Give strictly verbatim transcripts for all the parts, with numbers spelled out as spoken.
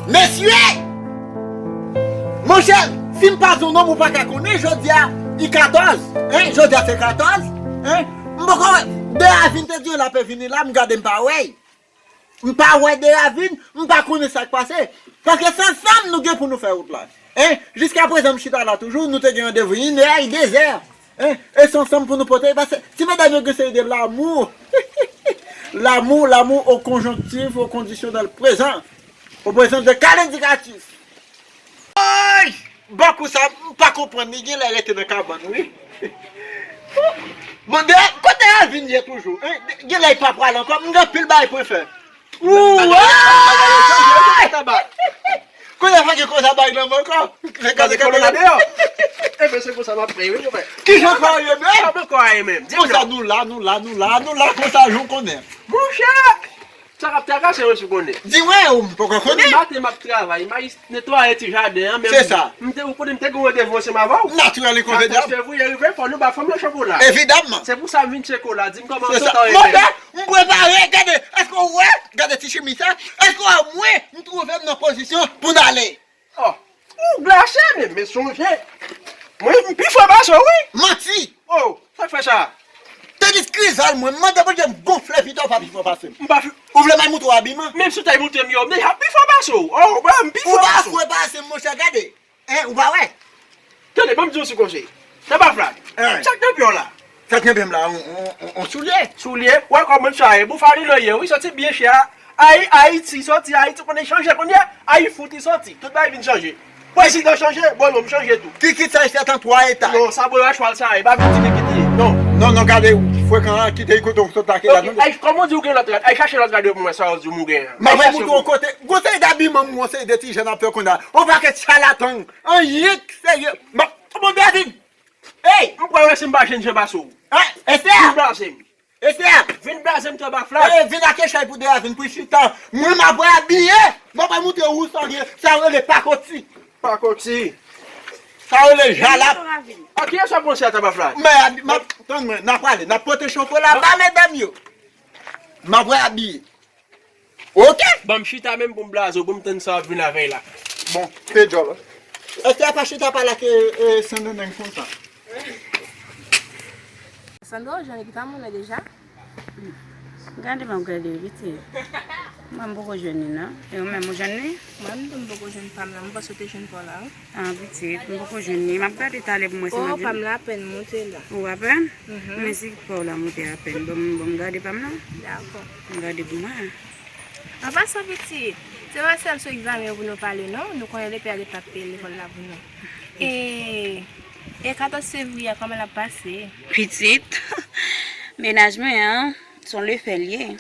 Mesye! Monchè, si m pa di w non, ou pa ka konnen, jodi a, i katòz, en, jodi a se katòz, en, m poko wè, Deravin te di w l ap vini la, m gade m pa wè l. M pa wè Deravin, m pa konnen sa k pase. Paske se ansanm nou gen pou nou fè wout la. En, jiskaprezan m chita la toujou, nou te gen randevou inè, dezè. En, e se ansanm pou nou pote, paske ti medam yo gen seri de l'amour. L'amour, l'amour au conjonctif, aux conditions dans le présent. Au présent de cas indicatif. Ay! Bakou sa, m pa konprann li, genlè rete nan kabann, wi. Bon, de, kote Deravin ye toujou, en? Genlè li pa pral ankò, m gen anpil bagay pou l fè. Ou, ay! Kounye a pa gen koze a bay nan men ankò. Se koze kòlè la deyò. Ebyen, se konsa m ap fè, wi, konpè. Kijan kò a ye menm? Kòman kò a ye menm? Di m non. Konsa nou la, nou la, nou la, nou la, konsa jan w konnen. Monchè! Sa k ap trakase mwen sou konnen. Di mwen, ou m poko konnen. Depi maten m ap travay, m al netwaye ti jaden an, men se sa. M te, ou konnen m te gen randevou ansanm avè w. Naturally, konveyab. Katòz fevriye rive, fò nou ba fanm nan chokola. Evidamman. Se pou sa m vin tcheke w la, di m kòman tout tan rete. Monchè, m prepare, gade, èske w wè? Gade ti chemiz sa. Èske w wè mwen, m twouve m nan pozisyon pou n ale? Oh, ou glase, men, men sonje. Mwen, m pi fò pase w, wi. Manti! Oh, sa k fè sa? Te di krizal mwen, m mande Bondye m gonfle pito w pa pi fò pase m. M pa fi- Ou vle m al moutre w abiman? Menm si w t al moutre m yo, m deja pi fò pase w. Oh, bro, m pi fò pase w. Ou pa fò pase m, monchè, gade. En, ou pa wè? Tande, ban m di w yon ti konsèy. Nan pa flag. Sa k nan pye w la? Sa k nan pye m la, on, on, on, on soulye. Soulye? Wè kòman sa ye. Boufali nan ye, wi, soti byen chè a. Ayi, Ayiti, soti Ayiti, konnen chanje kounye a. Ayi fout, li soti. Tout bagay vin chanje. Prezidan chanje, bon, yo, m chanje tou. Kikit sa, li fèt an twa etaj. Non, sa, bon, a chwal sa, e pa vin di kikit li ye. Non. Non, non, gade, frekan an, kite li kote w sot la, ki la, non. Ay, kòman w di w gen lòt rad? Ay chache lòt rad yo pou mwen, sa w di w gen an. M ap moutre w kote. Gwo seri d'abiman m, yon seri de ti jèn ap fè kounye a. Yon pakèt chalatan. Anyen k serye. Bon, bon, David. Ey! M kwè wè si m pa jèn jan pase w. Esther! Vin blaze m. Esther! Vin blaze m twò ba flag. Ey, vin ak echay pou Deravin pou chita. Mwen m ap abiye. Mwen pa moutre ou sa gen. Sa rele pakoti. Pakoti. Sa rele jalap. A kiyès w ap panse a twò ba flag? Men, tann mwen, n ap prale. N ap pote chokola ba medam yo. M ap abiye. Ok! Ban m chita menm pou m blaze w, pou m tann sa w ap vin avè l la. Bon, fè djòl. Èske a pa chita pale ak, e, Sandra nan konsa? Sandra, ou jwenn li ki pa moun nan deja? Gade m ap gade, pitit. Mwen, m poko jwenn li, non. E ou menm, ou jwenn li? Mwen, m tou, m poko jwenn pa m la. M panse w te jwenn pa w la, wi. Ah, pitit, m poko jwenn li. M ap gade talè pou mwen si m ap jwenn. Oh, pa m la apèn moute la. Ou apèn? Mhm. Men si pa w la moute apèn. Bon, m, bon, m gade pa m nan. Dakò. M gade pou mwen. An pasan, pitit, se Marcel sou egzamen yo pou nou pale, non? Nou konnen lepè a gentan ap peye lekòl la pou nou. E, e katòz fevriye a, kòman l ap pase? Pitit, mennaj mwen an, se yon lepè l ye.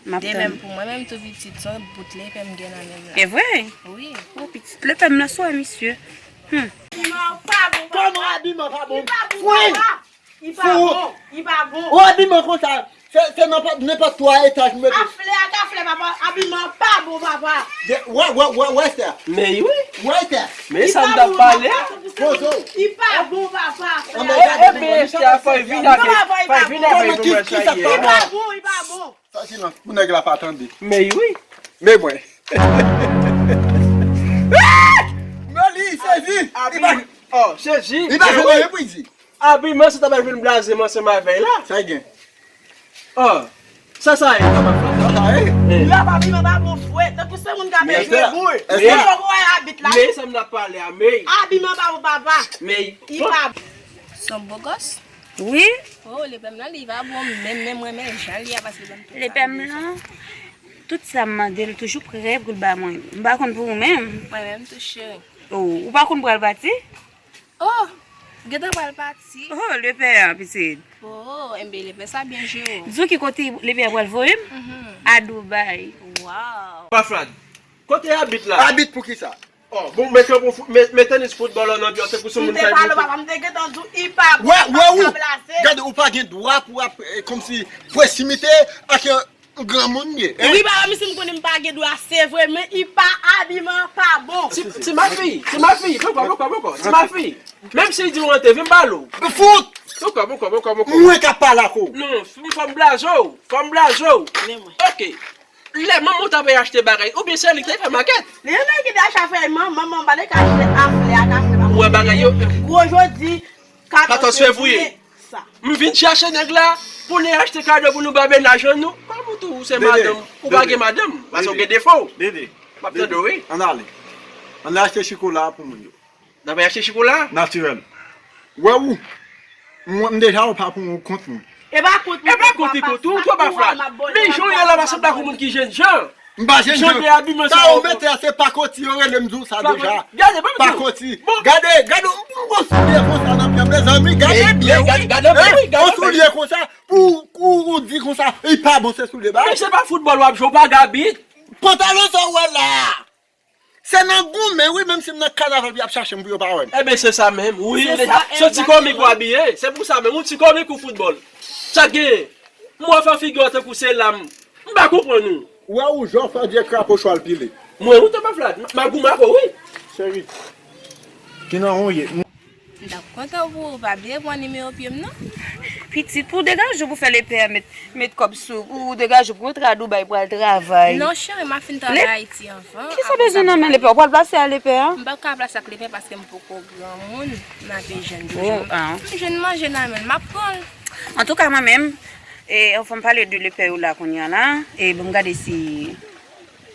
M ap tann. De menm pou mwen menm tou pitit, se yon bout lepè m gen nan men m la. E vre? Wi. O pitit, lepè m nan swa misye. Hmm. Kòman abiman pa bon? Fou! Li pa bon, li pa bon. O abiman konsa, se, se nenpòt, nenpòt twa etaj m mete. Afle ak afle, papa, abiman pa bon, papa. Wè, wè, wè, wè, Esther. Men wi. Wè, Esther. Men sa m t ap pale. Poze w. Li pa bon, papa. Ebyen, Esther, fò l vin avè, fò l vin avè pou mwen sa ye. Li pa bon, li pa bon. Sa silans pou nèg la pa tande. Men wi. Men mwen. Men li sezi. Li pa, oh, sezi. Li pa fè anyen pou l di. Abiman se ta pral vin blaze m ansanm avè l la. Sa l gen? Oh, sa sa ye, papa Fran? Sa sa ye? Lè abiman pa bon fwèt, tankou se moun k ap jwe boul. Li poko wè abit la. Men sa m t ap pale a, men. Abiman pa bon, papa. Men li pa bon. Se yon bo gòs? Wi. Oh, lepè m nan, li pa bon menm, menm mwen, men jan li a, paske li pa m tou. Lepè m nan, tout sa m mande l, toujou prè pou l ba mwen. M pa konn pou ou menm. Mwen menm tou, cheri. Oh, ou pa konn pral pati? Oh, gentan pral pati. Oh, lepè a, pitit. Oh, enben, lepè sa byen jere. Di w ki kote lepè a pral voye m? Mhm. A Dubai. Wow. Pafrad, kote abit la? Abit pou kisa? Oh, bon, mete pou fou-, me-, mete tenis foutbòl an anbyans, se pou sou moun fè papa, m te gentan di w, li pa bon, wè, wè, ou, gade, ou pa gen dwa pou ap, eh, kòmsi, pwosimite ak, eh, granmoun ye, hein? Wi, papa, misye, m konnen m pa gen dwa, se vre, men li pa, abiman pa bon. Ti, ti mafi, ti mafi, poko, poko, poko, ti mafi. Menm si l di w rantre, vin m pale w. Fout! Poko, poko, poko, poko. Mwen k ap pale ak ou. Non, fò m blaze w, fò m blaze w. Men mwen. Ok. Lè manman w t ap achte bagay, oubyen se li ki te fè makèt? Li menm ki te achte fèy manman, manman pa te ka achte a flè ak a flè pa. Ou wè bagay yo? Gwo jodi, katòz fevriye. Sa. M vin chache nèg la pou li achte kado pou nou ba mennaj an nou. Kòm ou tou, ou se madanm, ou pa gen madanm, paske w gen defo. Dede, m ap tande w, wi. Ann ale. Ann achte chikola pou moun yo. N ap achte chikola? Natirèl. Wè ou, mwen, m deja wè pa pou mwen kont mwen. E pa kont mwen, e pa kont li kont ou, ou twò pa flat. Men jan w ye la, pa sanble ak yon moun ki jènjan. M pa jènjan. Jan de abiman sa ou mete a, se pakoti yo rele m di w sa deja. Pakoti. Gade, gade, m gon soulye konsa nan pye m, mezanmi, gade byen, wi. Gade byen, wi, gade byen. Yon soulye konsa, pou, pou ou di konsa, li pa bon, se soulye ba. Men se pa foutbòl w ap jwe, ou pa gabit. Pantalon sa w wè la. Se nan goumen, wi, menm si m nan kanaval pou y ap chache m pou yo pa wè m. Enben, se sa menm, wi. Se ti komik ou abiye. Se pou sa menm, ou ti komik ou foutbòl. Sa k genyen? M wè w fè figi w tankou se lam. M pa konprann ou. Ou wè ou jan w fè on dirèk krapo chwal pile. Mwen, ou te pa flat. M a goumen ak ou, wi. Cheri, ki nan ou ye? M t ap kontan pou ou pa bliye pran nimewo pye m non. Pitit, pou w degaje w pou fè lepè a met, met kòb sou, pou w degaje w pou w rantre a Dubai pou al travay. Non cheri, m ap fin travay Ayiti anvan. Kisa w bezwen nan men lepè a? Ou pral plase a lepè a? M p ap ka plase ak lepè paske m poko granmoun, m ape jèn toujou. M jwenn manje nan men l, m ap pran l. Antouka mwen menm, e, fò m pale de lepè yo la kounye a la, e ban m gade si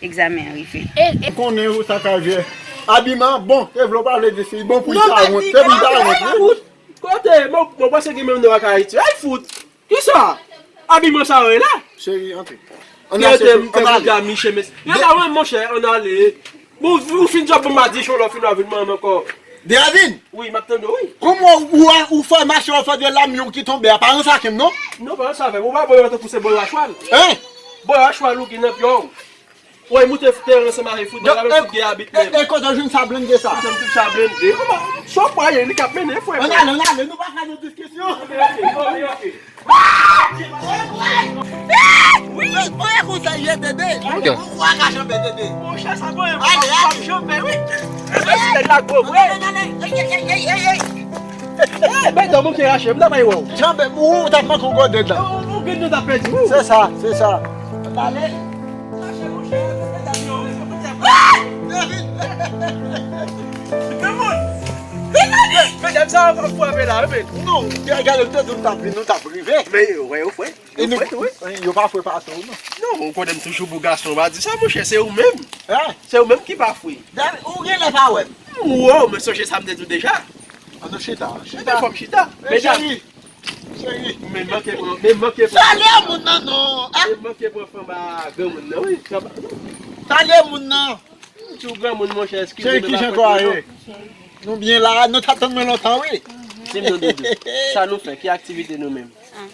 egzamen an rive. Ou konnen ou sa ka jwe. Abiman bon, te vle w pale de si bon pou y pa wont. Se pou y pa wont, wi. Kote, mwen, mwen panse gen menm non ak Ayiti. Ay fout! Kisa? Abiman sa yo ye la? Cheri, antre. Ann ale, ann ale. Yo la, wi, monchè, ann ale. Bon, ou fin djòb bon madi, chon lò fin w ap vin manman ankò. Deavin! Wi, m ap tande w, wi. Kòman ou, ou, ou fè mache, ou fè de lam yon ki tonbe a, pa rann sa ke m non? Non, pa rann sa fè. Ou pa bon yo tankou se bon yo a chwal. Hein? Bon yo a chwal ou ki nan pye w. Woy, moute teren ansanm avèk foutbòl la, menm fout gen abit menm. E kote w jwenn sa blende sa? Misye m tout sa blende. Kòman? Sa w kwè li k ap mennen, frè? Ann ale, ann ale, nou pa ka nan diskisyon. Ok, ok, ok, ok. Wi, mwen konsa ye, Dede. Ou kwa ka janbe, Dede. Monchè, sa mwen, m ap janbe, wi. Respè la gwo, vre. Ey, ey, ey, ey, ey. Eh, men dòm ou te rache, m ta bay wè w. Janbe, ou t ap manke yon gòdèt la. Ou, ou gen nou t ap pèdi, wi. Se sa, se sa. Ann ale. Chache monchè, se medam yo, wi, se medam yo. Ah! Granmoun! Medam sa ap frape la, wi, men. Non, gade, gade, m te di w m t ap vin, nou t ap rive. Men, wè, yo fre. Yo fre tou, wi. Yo pa fre pa tou, non. Non, ou konnen m toujou pou gason, pa di sa, monchè, se ou menm. Hein? Se ou menm ki pa fre. Ou genlè pa wè m. Wow, men sonje sa m te di w deja. Ann nou chita, chita. Fò m chita. Medam. Cheri, men manke pran, men manke pran. Salye moun nan non. Men manke pran fanm a granmoun nan, wi. Salye moun nan. Ti granmoun, monchè, eskize nou. Cheri, kijan kò a ye? Nou byen la, nou t ap tann mwen lontan, wi. Di m non, Doudou, sa nou fè? Ki aktivite nou menm? Ah.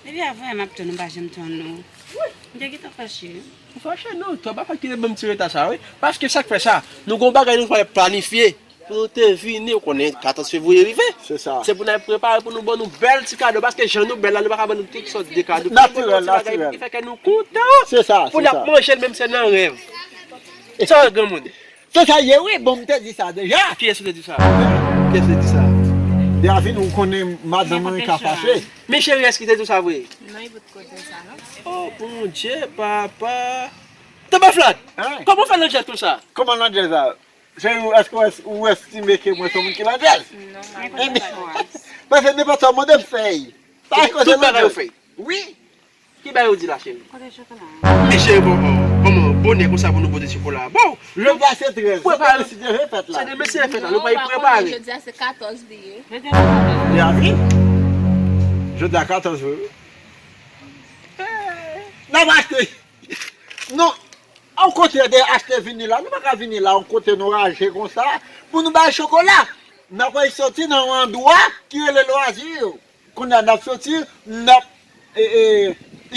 Depi avanyè m ap tann ou, m pa janm tann ou. M te gentan fache. Ou fache non, twòp afè ki te ban m ti reta sa, wi. Paske sa k fè sa, nou gon bagay nou pral planifye. Pou nou te vini, ou konnen katòz fevriye rive. Se sa. Se pou n al prepare pou nou ban nou bèl ti kado, paske jan nou bèl la, nou pa ka ban nou tout sòt de kado. Natirèl, natirèl. Pou nou ban nou ti bagay ki fè kè nou kontan. Se sa, pou n ap manje l, menm se nan rèv. Sa, granmoun. Se sa ye, wi, bon, m te di sa deja. Kiyès ou te di sa? Kiyès ou te di sa? Deavin, ou konnen madanm mwen ka fache. Men cheri, èske te di w sa vre? Non, li potko di w sa, non. Oh, Bondye, papa. Tonton Flat, kòman w fè landjèz konsa? Kòman landjèz la? Cheri, èske ou es-, ou estime ke mwen se yon moun ki landjèz? Non, m pa kwè. Paske nenpòt sa w mande m fè. Pa koze landjèz. Tout bagay ou fè. Wi. Ki bagay ou di la, cheri? Kote chokola a? Men cheri, bon, bon, bon, bonè konsa pou nou pote chokola a. Bon, jodi a se trèz, se demen se fèt la. Se demen se fèt la, nou pa prepare. Jodi a se katòz li ye. Jodi a se katòz. Deavin? Jodi a katòz vre, wi. N ap achte. Non, yon kote de achte vini la, nou pa ka vini la, yon kote nou raje konsa, pou nou bay chokola. N ap soti nan yon andwa ki rele Lwazi. Kounye a n ap soti, n ap, e, e,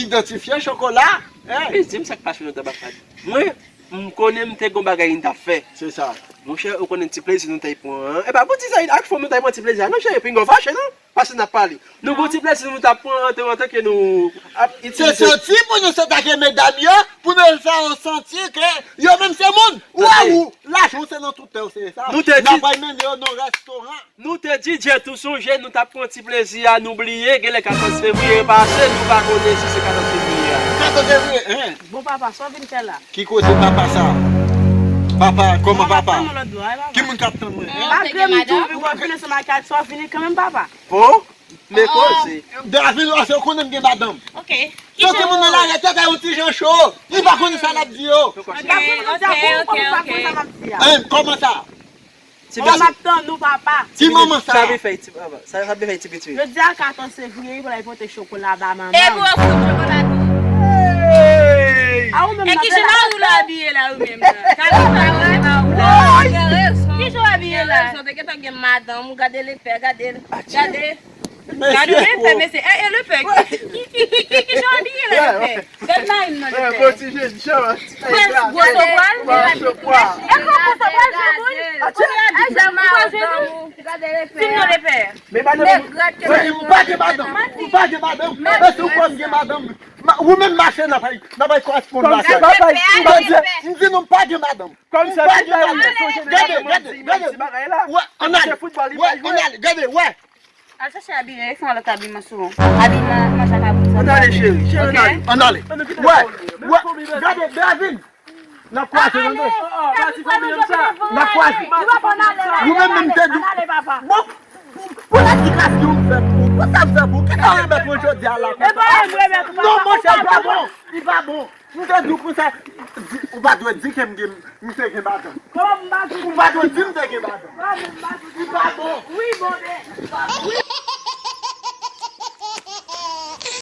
idantifye chokola, hein. Men di m sa k pase nou Tonton Flat. Mwen, m konnen m te gon bagay m t ap fè. Se sa. Monchè, ou konnen ti plezi nou t ap pran an. E pa pou ti sa ak fanm nou t ap pran ti plezi a, non, cheri, pinga w fache, non. Pase n ap pale. Nou gon ti plezi nou t ap pran antan, antan ke nou ap itilize. Se santi pou nou santi ke medam yo, pou nou fè yo santi ke yo menm se moun. Ou wè ou, lajan w se nan tout tè w, se sa. Nou te di, n ap al mennen yo nan restoran. Nou te di, Djè tou sonje, nou t ap pran ti plezi a, nou bliye, genlè katòz fevriye pase, nou pa konnen si se katòz fevriye a. Katòz fevriye, en. Bon, papa, sa w vin fè la? Ki koze papa sa? Papa, kòman papa? Ki moun k ap tann mwen? Malgre m di w pi w ap vin ansanm ak Alex, w ap vini kanmenm, papa. Po, men koze. Davin, lòske w konnen m gen madanm. Ok. Ki jan moun nan la rete yon ti jan cho. Li pa konn sa l ap di yo. Ok, ok, ok, ok. Kòman sa? Ti manman ap tann nou, papa. Ti manman sa. Sa vin fè ti papa. Sa, sa vin fè ti pitit. Jodi a katòz fevriye, pou l al pote chokola ba manman. E pou yo fout chokola tou. A ou menm. E ki jan ou la abiye la, ou menm la? Gade pa wè, pa wè. Ki jan w abiye la? Ou te gentan gen madanm, ou gade lepè, gade. Gade. Gade lepè, mesye. E, e lepè. Ki, ki, ki, ki, ki jan w abiye la, lepè? Gad line nan lepè. Bon ti jèn, chan. Prince, gwo sopral. E gwo sopral, se moun. Kounye a di, ou pa jwenn li. Gade lepè. Tim nan lepè. Men madanm, m pa gen madanm. M pa gen madanm. Èske ou kwè m gen madanm? Ou menm mache nan pay, nan pay koresponn la. M di nou m pa gen madanm. M pa gen madanm. Gade, gade, gade. Wè, ann ale. Wè, ann ale. Gade, wè. Al chèche abiman, fè yon lòt abiman sou ou. Abiman, manje ak abri. Ann ale, cheri, cheri, ann ale. Ann ale. Wè, wè, gade, Bravin. N ap kwaze, tande. N ap kwaze. Ou menm, menm tèt ou. Bon, pou, pou ledikasyon m fè pou ou, pou sa m fè pou ou, kisa w remèt mwen jodi a la konsa? Non, monchè, li pa bon. Li pa bon. M te di w konsa, di, ou pa dwe di ke m gen, m te gen madanm. Ou pa dwe di m te gen madanm. Li pa bon. Wi, bon, men.